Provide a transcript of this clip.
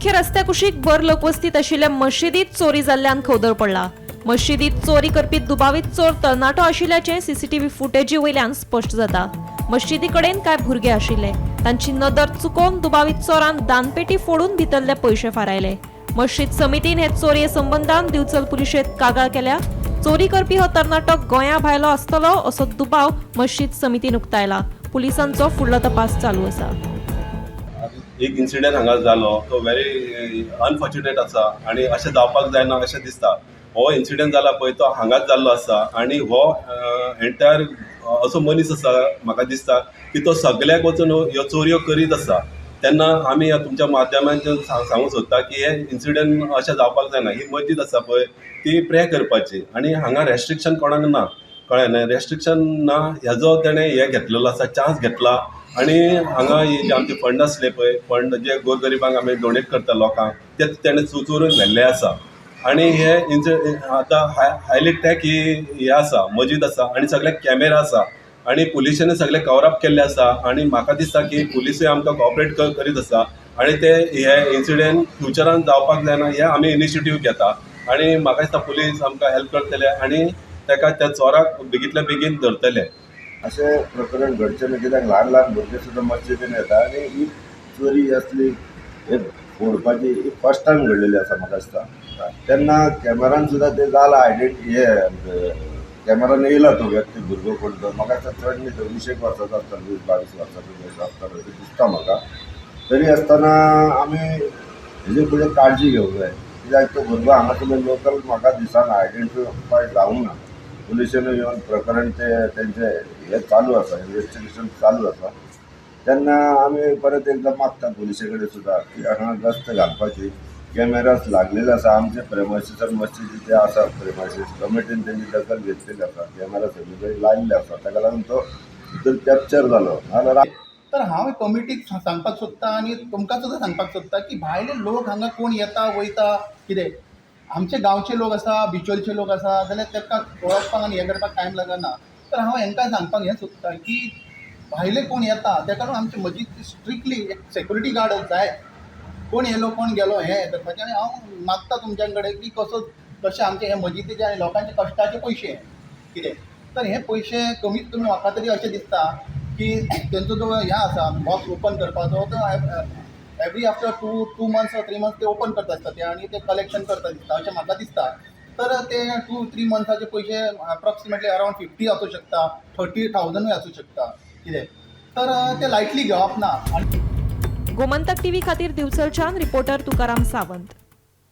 मुख्य रस्त्या कुशीक भर लोकवस्तीत आशिल्ल्या मशिदीत चोरी जाल्ल्यान खवदळ पडला. मशिदीत चोरी करपी दुबावीत चोर तरणाटो आशिल्ल्याचें सीसीटीव्ही फुटेजी वयल्यान स्पश्ट जाता. मशिदी कडेन कांय भुरगे आशिल्ले. तांची नदर चुकोवन दुबावीत चोरान दानपेटी फोडून भितरले पयशे फारायले. मशीद समितीन हे चोरये संबंदान दिवचल पुलिशेंत कागाळ केल्या. चोरी करपी हो तरणाटो गोंया भायलो आसतलो असो दुबाव मशीद समितीन उक्तायला. पुलिसांचो फुडलो तपास चालू आसा. एक इन्सिडंट हांगा जालो तो व्हेरी अनफॉर्च्युनेट आसा आनी अशें जावपाक जायना अशें दिसता. हो इन्सिडंट जाला पळय तो हांगाच जाल्लो आसा आनी हो एंटायर असो मनीस आसा, म्हाका दिसता की तो सगल्याक वचून ह्यो चोरयो करीत आसा. तेन्ना आमी ह्या तुमच्या माध्यमांतल्यान सांगूंक सोदता की हे इन्सिडंट अशें जावपाक जायना. ही मस्जीद आसा पळय ती प्रे करपाची आनी हांगा रेस्ट्रिक्शन कोणाक ना, कळ्ळें न्हय? रेस्ट्रिक्शन ना हेजो तेणें हें घेतलेलो आसा, चान्स घेतला. आनी हांगा हे जे आमचे फंड आसले पळय, फंड जे गोरगरिबांक आमी डोनेट करता लोकांक, ते तेणें चोरून व्हेल्ले आसा. आनी हे आतां हायली टॅक ही हें आसा, मजीद आसा आनी सगळे कॅमेरा आसा आनी पुलिशेन सगळे कवरअप केल्ले आसा. आनी म्हाका दिसता की पुलिसूय आमकां कॉपरेट करीत आसा आनी ते हे इन्सिडंट फ्युचरान जावपाक जायना हे आमी इनिशिएटीव घेता. आनी म्हाका दिसता पुलीस आमकां हेल्प करतले आनी ताका त्या चोराक बेगींतल्या बेगीन धरतले. अशें प्रकरण घडचें न्हय, कित्याक ल्हान ल्हान भुरगे सुद्दां मस्जिदीन येता आनी ही चोरी असली हे फोडपाची ही फर्स्ट टायम घडलेली आसा म्हाका दिसता. तेन्ना कॅमेरान सुद्दां ते जाला आयडेंटी, हे कॅमेरान येयला तो व्यक्ती भुरगो कोण तो, म्हाका दिसता चड न्ही तो 20 वर्साचो आसतलो, 20-22 वर्साचो असो आसतलो अशें दिसता म्हाका. तरी आसतना आमी हेजे फुडें काळजी घेवंक जाय, कित्याक तो भुरगो हांगा तुमी लोकल म्हाका दिसना, आयडेंटिफाय जावंक ना. पुलिशेन येवन प्रकरण ते तेंचे हे चालू आसा, इन्वेस्टिगेशन चालू आसा. तेन्ना आमी परत एकदां मागता पुलिशे कडेन सुद्दां की हांगा गस्त घालपाची, कॅमेरास लागलेले आसा आमचे प्रेमायसीसार मस्जिदी जे आसा प्रेमायसीस कमिटीन तेंची दखल घेतलेली आसा, कॅमेरा सगळे कडेन लायिल्ले आसा, ताका लागून तो भितर कॅप्चर जालो. नाजाल्यार तर हांव कमिटीक सांगपाक सोदता आनी तुमकां सुद्दां सांगपाक सोदता की भायले लोक हांगा कोण येता वयता कितें, आमचे गांवचे लोक आसा, बिचोलचे लोक आसा जाल्यार तांकां वळखपाक आनी हें करपाक टायम लागना. तर हांव हेंकां सांगपाक हें सोदता की भायले कोण येता ताका लागून आमची मस्जिद स्ट्रिक्टली एक सेक्युरिटी गार्ड जाय, कोण येयलो कोण गेलो हें करपाचें. आनी हांव मागता तुमच्या कडेन की कसो कशें आमचे हे मस्जिदीचे आनी लोकांचे कश्टाचे पयशे कितें, तर हे पयशे कमीत कमी म्हाका तरी अशें दिसता की तेंचो जो हें आसा बॉक्स ओपन करपाचो, तो every after two months or 3 months ते ओपन करता दिसता ते आनी ते कलेक्शन करता दिसता अशें म्हाका दिसता. तर ते 2-3 मंथ्साचे पयशे अप्रॉक्सिमेटली अरावंड 50 आसूं शकता, 30,000 आसूं शकता कितें, तर ते लायटली घेवप ना. गोमंतक टीव्ही खातीर दिवचलच्यान रिपोर्टर तुकाराम सावंत.